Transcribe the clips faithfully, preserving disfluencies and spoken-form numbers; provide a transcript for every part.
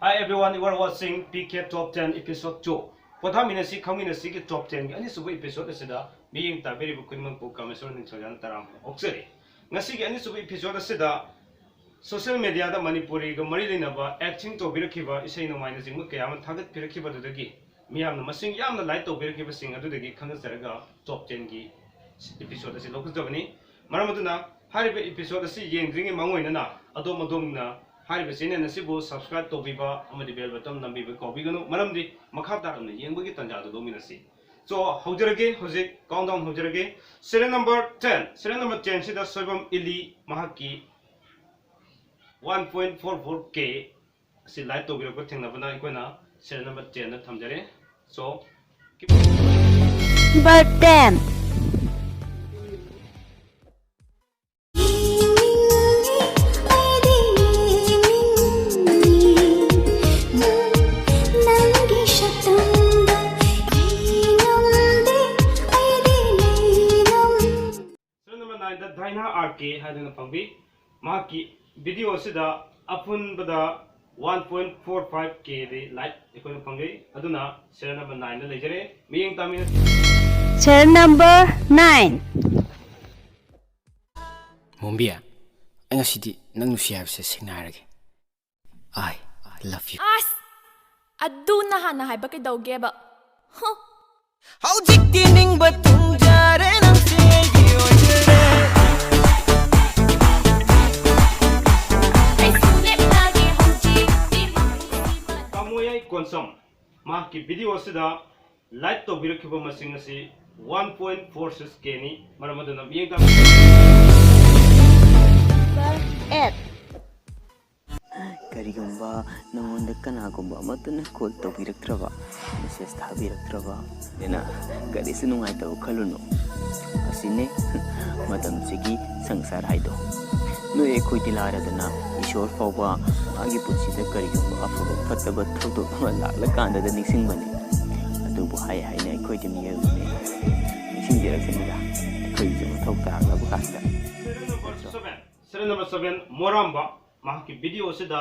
Hi everyone, you are watching P K Top ten episode two. ꯄꯣꯊꯥꯃꯤꯟꯅꯁꯤ ꯈꯪꯃꯤꯟꯅꯁꯤꯒꯤ ꯇꯣꯞ ꯇꯦꯟꯒꯤ ꯑꯅꯤꯁꯨꯕ episode ꯑꯁꯤꯗ ꯃꯤꯠꯌꯦꯡ ꯇꯥꯕꯤꯔꯤꯕ ꯈꯨꯗꯤꯡꯃꯛꯄꯨ ꯀꯥꯃꯦꯁꯣꯔ ꯅꯤꯡꯊꯧꯖꯥꯅ ꯇꯔꯥꯝꯅ ꯑꯣꯛꯆꯔꯤ꯫ ꯉꯁꯤꯒꯤ ꯑꯅꯤꯁꯨꯕ ꯏꯄꯤꯁꯣꯗ ꯑꯁꯤꯗ ꯁꯣꯁꯤꯌꯦꯜ ꯃꯦꯗꯤꯌꯥꯗ ꯃꯅꯤꯄꯨꯔꯤꯒ ꯃꯔꯤ ꯂꯩꯅꯕ ꯑꯦꯛꯇꯤꯡ ꯇꯧꯕꯤꯔꯛꯈꯤꯕ ꯏꯁꯩ ꯅꯣꯡꯃꯥꯏꯅꯆꯤꯡꯕ ꯀꯌꯥ ꯑꯃ ꯊꯥꯒꯠꯄꯤꯔꯛꯈꯤꯕ ꯑꯗꯨꯗꯒꯤ ꯃꯤꯌꯥꯝꯅ ꯃꯁꯤꯡ ꯌꯥꯝꯅ ꯂꯥꯏꯛ ꯇꯧꯕꯤꯔꯛꯈꯤꯕꯁꯤꯡ ꯑꯗꯨꯗꯒꯤ ꯈꯟꯒꯠꯆꯔꯒ ꯇꯣꯞ ꯇꯦꯟꯒꯤ ꯏꯄꯤꯁꯣꯗ ꯑꯁꯤ ꯂꯧꯈꯠꯆꯕꯅꯤ꯫ ꯃꯔꯝ ꯑꯗꯨꯅ ꯍꯥꯏꯔꯤꯕ ꯏꯄꯤꯁꯣꯗ ꯑꯁꯤ ꯌꯦꯡꯗ꯭ꯔꯤꯉꯩ ꯃꯥꯡꯑꯣꯏꯅꯅ ꯑꯗꯣꯝ ꯑꯗꯣꯝꯅ ꯍꯥꯏꯔꯤꯕ ꯆꯦꯅꯦꯜ ꯑꯁꯤꯕꯨ ꯁꯕꯁꯀ꯭ꯔꯥꯏꯕ ꯇꯧꯕꯤꯕ ꯑꯃꯗꯤ ꯕꯦꯜ ꯕꯇꯟ ꯅꯝꯕꯤꯕ ꯀꯥꯎꯕꯤꯒꯅꯨ, ꯃꯔꯝꯗꯤ ꯃꯈꯥ ꯇꯥꯔꯛꯅ ꯌꯦꯡꯕꯒꯤ ꯇꯥꯟꯖꯥ ꯑꯗꯨ ꯂꯧꯃꯤꯟꯅꯁꯤ꯫ ꯁꯣ ꯍꯧꯖꯔꯒꯦ, ꯍꯧꯖꯤꯛ ꯀꯥꯎꯟꯗꯥꯎꯟ ꯍꯧꯖꯔꯒꯦ꯫ Serial number ten, serial number ꯇꯦꯟꯁꯤꯗ ꯁꯣꯏꯕꯝ ꯏꯂꯤ ꯃꯍꯥꯛꯀꯤ one point four four K ꯑꯁꯤ ꯂꯥꯏꯛ ꯇꯧꯕꯤꯔꯛꯄ ꯊꯦꯡꯅꯕꯅ ꯑꯩꯈꯣꯏꯅ ꯁꯤꯔꯤꯌꯦꯜ ꯅꯝꯕꯔ ꯇꯦꯟꯗ ꯊꯝꯖꯔꯦ꯫ So Number ten. Serial number ꯅꯥꯏꯟꯗ ꯗꯥꯏꯅꯥ ꯑꯥꯔ ꯀꯦ ꯍꯥꯏꯗꯅ ꯐꯪꯕꯤ꯫ ꯃꯍꯥꯛꯀꯤ ꯚꯤꯗꯤꯑꯣ ꯑꯁꯤꯗ ꯑꯄꯨꯟꯕꯗ ꯋꯥꯟ ꯄꯣꯏꯟ ꯐꯣꯔ ꯐꯥꯏꯚ ꯀꯦꯗꯤ ꯂꯥꯏꯛ ꯑꯩꯈꯣꯏꯅ ꯐꯪꯖꯩ꯫ ꯑꯗꯨꯅ ꯁꯤꯔꯤꯌꯦꯜ ꯅꯝꯕꯔ ꯅꯥꯏꯟꯗ ꯂꯩꯖꯔꯦ꯫ ꯃꯤꯠꯌꯦꯡ ꯇꯥꯃꯤꯟꯅꯁꯤ꯫ Serial number nine. ꯃꯣꯝꯕꯤ, ꯑꯩ ꯉꯁꯤꯗꯤ ꯅꯪ ꯅꯨꯡꯁꯤ ꯍꯥꯏꯕꯁꯦ ꯁꯦꯡꯅ ꯍꯥꯏꯔꯒꯦ꯫ I love you. ꯑꯁ! ꯑꯗꯨ ꯅꯍꯥꯟꯅ ꯍꯥꯏꯕ ꯀꯩꯗꯧꯒꯦꯕ? ꯍꯨ! ꯍꯧꯖꯤꯛꯇꯤ ꯅꯤꯡꯕ ꯊꯨꯡꯖꯔꯦ, ꯅꯪꯁꯦ ꯑꯩꯒꯤ ꯑꯣꯏꯖꯔꯦ꯫ ꯑꯩꯁꯨ ꯂꯦꯞꯂꯒꯦ ꯍꯧꯖꯤꯛꯇꯤ ꯃꯥꯡꯁꯤꯕ ꯀꯥꯃꯣꯌꯥꯏ ꯀꯣꯟꯁꯝ ꯃꯍꯥꯛꯀꯤ ꯚꯤꯗꯤꯑꯣ ꯑꯁꯤꯗ ꯂꯥꯏꯛ ꯇꯧꯕꯤꯔꯛꯈꯤꯕ ꯃꯁꯤꯡ ꯑꯁꯤ ꯋꯥꯟ ꯄꯣꯏꯟ ꯐꯣꯔ ꯁꯤꯛꯁ ꯀꯦꯅꯤ꯫ ꯃꯔꯝ ꯑꯗꯨꯅ ꯃꯤꯠꯌꯦꯡ ꯇꯥꯕꯤꯌꯨ꯫ Eight. ꯀꯔꯤꯒꯨꯝꯕ ꯅꯉꯣꯟꯗ ꯀꯅꯥꯒꯨꯝꯕ ꯑꯃꯠꯇꯅ ꯀꯣꯜ ꯇꯧꯕꯤꯔꯛꯇ꯭ꯔꯕ, ꯃꯦꯁꯦꯖ ꯊꯥꯕꯤꯔꯛꯇ꯭ꯔꯕ, ꯑꯗꯨꯅ ꯀꯔꯤꯁꯨ ꯅꯨꯡꯉꯥꯏꯇꯕ ꯈꯜꯂꯨꯅꯨ꯫ ꯑꯁꯤꯅꯤ ꯃꯇꯝꯁꯤꯒꯤ ꯁꯪꯁꯥꯔ ꯍꯥꯏꯗꯣ꯫ ꯅꯣꯏ ꯑꯩꯈꯣꯏꯗꯤ ꯂꯥꯏꯔꯗꯅ ꯏꯁꯣꯔ ꯐꯥꯎꯕ ꯃꯥꯒꯤ ꯄꯨꯟꯁꯤꯗ ꯀꯔꯤꯒꯨꯝꯕ ꯑꯐꯕ ꯐꯠꯇꯕ ꯊꯧꯗꯣꯛ ꯑꯃ ꯂꯥꯛꯂꯀꯥꯟꯗꯗ ꯅꯤꯡꯁꯤꯡꯕꯅꯤ꯫ ꯑꯗꯨꯕꯨ ꯍꯥꯏ ꯍꯥꯏꯅ ꯑꯩꯈꯣꯏꯗꯤ ꯃꯤꯑꯣꯏꯕꯅꯤ꯫ ꯅꯤꯡꯁꯤꯡꯖꯔꯛꯁꯅꯤꯗ ꯑꯩꯈꯣꯏꯒꯤꯁꯨ ꯃꯊꯧ ꯇꯥꯔꯛꯂꯕ ꯀꯥꯟꯗ꯫ Serial number seven, serial number seven, ꯃꯣꯔꯥꯝꯕ꯫ ꯃꯍꯥꯛꯀꯤ ꯚꯤꯗꯤꯑꯣ ꯑꯁꯤꯗ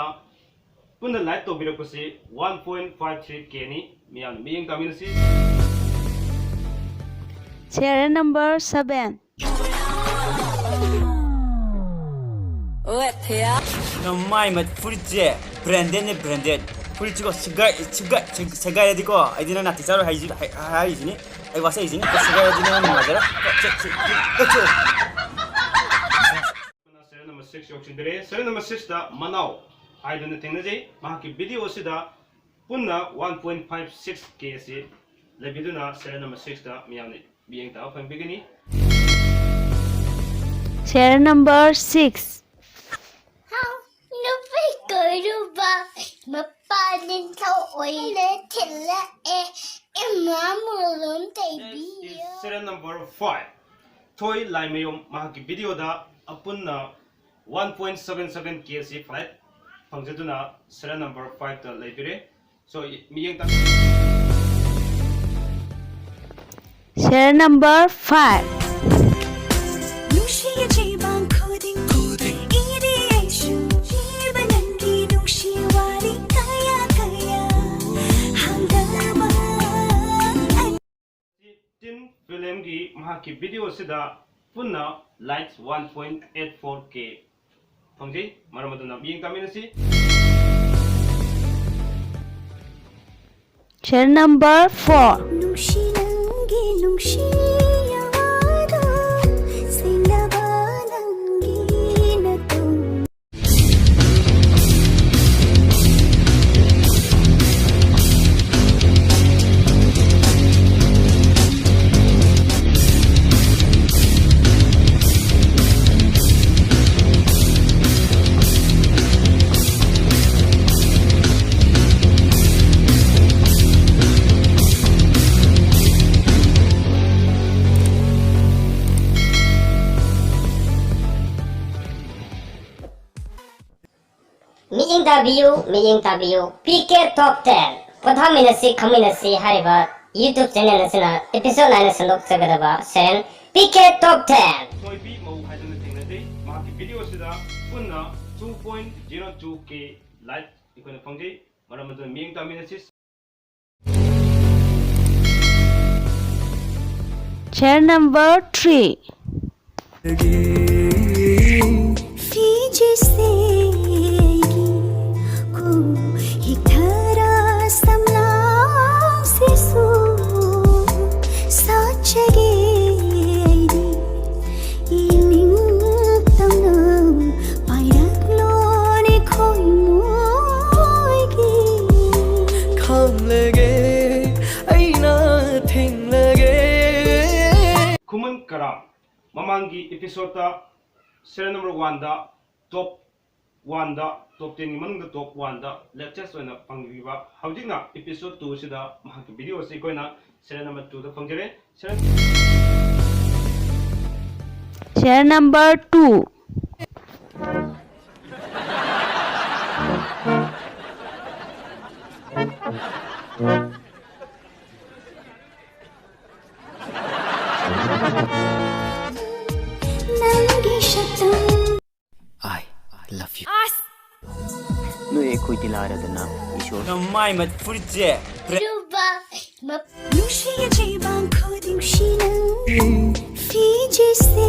ꯄꯨꯟꯅ like ꯇꯧꯕꯤꯔꯛꯄꯁꯤ one point five three K ꯅꯤ꯫ ꯃꯤꯌꯥꯝꯅ ꯃꯤꯠꯌꯦꯡ ꯇꯥꯃꯤꯟꯅꯁꯤ꯫ Serial number seven. ꯅꯃꯥꯏ ꯃꯠ ꯐꯨꯔꯤꯠꯁꯦ branded ꯅꯦ, branded꯫ ꯐꯨꯔꯤꯠꯁꯤꯀꯣ ꯁꯤꯒꯥꯏ ꯁꯤꯒꯥꯏ ꯁꯤꯒꯥꯏꯔꯗꯤꯀꯣ ꯑꯩꯗꯤ ꯅꯪ ꯅꯥꯇꯩ ꯆꯥꯔꯣꯏ ꯍꯥꯏꯁꯤ ꯍꯥꯏ- ꯍꯥꯏꯔꯤꯁꯤꯅꯤ꯫ ꯑꯩ ꯋꯥꯁꯛꯏꯁꯤꯅꯤ꯫ ꯁꯤꯒꯥꯏꯔꯗꯤ ꯅꯪ ꯅꯨꯡꯉꯥꯏꯖꯔꯣꯏ꯫ Serial number six ꯌꯧꯁꯤꯟꯗꯔꯦ꯫ Serial number six ꯇ ꯃꯅꯥꯎ ꯍꯥꯏꯗꯅ ꯊꯦꯡꯅꯖꯩ꯫ ꯃꯍꯥꯛꯀꯤ video ꯑꯁꯤꯗ ꯄꯨꯟꯅ one point five six K ꯑꯁꯤ ꯂꯩꯕꯤꯗꯨꯅ serial number six ꯇ ꯃꯤꯌꯥꯝꯅ ꯃꯤꯠꯌꯦꯡ ꯇꯥꯕ ꯐꯪꯕꯤꯒꯅꯤ꯫ Serial number six. ꯅꯨꯄꯤ ꯀꯣꯏꯔꯨꯕ ꯃꯄꯥ ꯅꯤꯡꯊꯧ ꯑꯣꯏꯅ ꯊꯤꯜꯂꯛꯑꯦ꯫ ꯏꯃꯥ ꯃꯣꯂꯣꯝ ꯇꯩꯕꯤꯌꯣ꯫ Serial number five. ꯊꯣꯏ ꯂꯥꯏꯃꯌꯨꯝ ꯃꯍꯥꯛꯀꯤ video ꯗ ꯑꯄꯨꯟꯅ one point seven seven K ꯑꯁꯤ flat ꯐꯪꯖꯗꯨꯅ serial number five ꯇ ꯂꯩꯕꯤꯔꯦ꯫ So, ꯃꯤꯠꯌꯦꯡ ꯇꯥ- Serial number five. ꯅꯨꯡꯁꯤꯌꯦ ꯆꯩꯕꯥꯡ ꯈꯨꯗꯤꯡ ꯏꯗꯤ ꯑꯩꯁꯨ ꯄꯤꯕ ꯅꯪꯒꯤ ꯅꯨꯡꯁꯤ ꯋꯥꯔꯤ ꯀꯌꯥ ꯀꯌꯥ ꯍꯥꯡꯗꯕ ꯇꯤꯟ film ꯒꯤ ꯃꯍꯥꯛꯀꯤ video ꯑꯁꯤꯗ ꯄꯨꯟꯅ likes one point eight four K ꯐꯪꯖꯩ꯫ ꯃꯔꯝ ꯑꯗꯨꯅ ꯃꯤꯠꯌꯦꯡ ꯇꯥꯃꯤꯟꯅꯁꯤ꯫ Serial number four. ꯅꯨꯡꯁꯤ ꯅꯪꯒꯤ ꯅꯨꯡꯁꯤ ꯌꯥꯗꯣ ꯁꯦꯡꯂꯕ ꯅꯪꯒꯤ ꯅꯇꯨꯡ ꯃꯤꯠꯌꯦꯡ ꯇꯥꯕꯤꯌꯨ, ꯃꯤꯠꯌꯦꯡ ꯇꯥꯕꯤꯌꯨ꯫ P K Top ten꯫ ꯄꯣꯊꯥꯃꯤꯟꯅꯁꯤ, ꯈꯪꯃꯤꯟꯅꯁꯤ ꯍꯥꯏꯔꯤꯕ YouTube channel ꯑꯁꯤꯅ episode nine ꯁꯟꯗꯣꯛꯆꯒꯗꯕ serial P K Top ten꯫ ꯊꯣꯏꯕꯤ ꯃꯧ ꯍꯥꯏꯗꯅ ꯊꯦꯡꯅꯖꯩ꯫ ꯃꯍꯥꯛꯀꯤ video ꯑꯁꯤꯗ ꯄꯨꯟꯅ two point zero two K like ꯐꯪꯖꯩ꯫ ꯃꯔꯝ ꯑꯗꯨꯅ ꯃꯤꯠꯌꯦꯡ ꯇꯥꯃꯤꯟꯅꯁꯤ꯫ Serial number three. ꯐꯤꯖꯤꯁꯦ ꯑꯩꯒꯤ ꯈꯨꯍꯤꯛ ꯊꯔꯥ ꯁꯝꯂꯥꯡꯁꯤꯁꯨ ꯁꯥꯠꯆꯒꯦ ꯑꯩꯗꯤ ꯏꯅꯤꯡꯇꯝꯅ ꯄꯥꯏꯔꯛꯂꯣꯅꯦ ꯈꯣꯏꯃꯣꯏꯒꯤ꯫ ꯈꯥꯝꯂꯒꯦ ꯑꯩꯅ ꯊꯤꯡꯂꯒꯦ꯫ ꯈꯨꯃꯟ ꯀꯔꯥꯝ ꯃꯃꯥꯡꯒꯤ episode-ꯇ serial number one-ꯗ top one-ꯗ, top ten-ꯒꯤ ꯃꯅꯨꯡꯗ top one-ꯗ latest ꯑꯣꯏꯅ ꯐꯪꯈꯤꯕ, ꯍꯧꯖꯤꯛꯅ episode two-ꯁꯤꯗ ꯃꯍꯥꯛꯀꯤ video ꯑꯁꯤ ꯑꯩꯈꯣꯏꯅ serial number two-ꯗ ꯐꯪꯖꯔꯦ꯫ Serial Serial number two. ꯅꯪꯒꯤ ꯁꯛꯇꯝ꯫ I love you. ꯑꯁ! ꯅꯣꯏ ꯑꯩꯈꯣꯏꯗꯤ ꯂꯥꯏꯔꯗꯅ ꯏꯁꯣꯔ ꯅꯃꯥꯏ ꯃꯠ ꯐꯨꯔꯤꯠꯁꯦ꯫ ꯆꯨꯕ ꯃꯞ-, ꯅꯨꯡꯁꯤ ꯌꯥꯖꯩꯕ ꯈꯨꯗꯤꯡꯁꯤꯅ ꯐꯤꯖꯤꯁꯦ꯫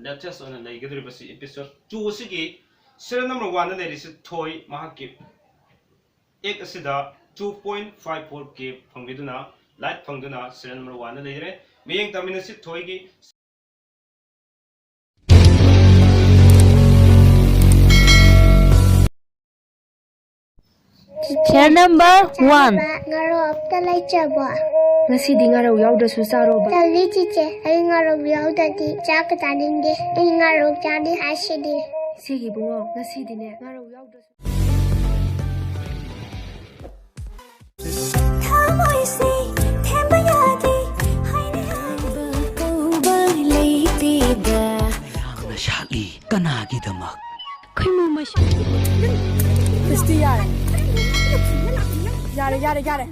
Latest ꯑꯣꯏꯅ ꯂꯩꯒꯗꯧꯔꯤꯕꯁꯤ episode two ꯑꯁꯤꯒꯤ serial number one-ꯗ ꯂꯩꯔꯤꯁꯤ ꯊꯣꯏ, ꯃꯍꯥꯛꯀꯤ act ꯑꯁꯤꯗ two point five four K ꯐꯪꯕꯤꯗꯨꯅ, like ꯐꯪꯗꯨꯅ serial number one-ꯗ ꯂꯩꯔꯦ꯫ ꯃꯤꯠꯌꯦꯡ ꯇꯥꯃꯤꯟꯅꯁꯤ ꯊꯣꯏꯒꯤ Serial number one. ꯉꯥꯔꯧ ꯑꯝꯇ ꯂꯩꯖꯕꯣ? ꯉꯁꯤꯗꯤ ꯉꯥꯔꯧ ꯌꯥꯎꯗ꯭ꯔꯁꯨ ꯆꯥꯔꯣꯕ꯫ ꯇꯜꯂꯤ ꯆꯤꯆꯦ, ꯑꯩ ꯉꯥꯔꯧ ꯌꯥꯎꯗ꯭ꯔꯗꯤ ꯆꯥꯛꯀ ꯆꯥꯅꯤꯡꯗꯦ꯫ ꯑꯩ ꯉꯥꯔꯧ ꯆꯥꯅꯤ ꯍꯥꯏꯁꯤꯗꯤ꯫ ꯁꯤꯒꯤ ꯏꯕꯨꯡꯉꯣ, ꯉꯁꯤꯗꯤꯅꯦ ꯉꯥꯔꯧ ꯌꯥꯎꯗ꯭ꯔꯁꯨ꯫ ꯊꯃꯣꯏꯁꯦ ꯊꯦꯝꯕ ꯌꯥꯗꯦ, ꯍꯥꯏꯅ ꯍꯥꯏꯕ ꯀꯧꯕ ꯂꯩꯇꯦꯗ꯫ ꯃꯌꯥꯝꯅ ꯁꯥꯠꯂꯤ ꯀꯅꯥꯒꯤꯗꯃꯛ? ꯈꯣꯏꯃꯨ ꯃꯁꯤ꯫ ꯈ꯭ꯔꯤꯁꯇꯤ ꯌꯥꯔꯦ꯫ ꯌꯥꯔꯦ, ꯌꯥꯔꯦ, ꯌꯥꯔꯦ꯫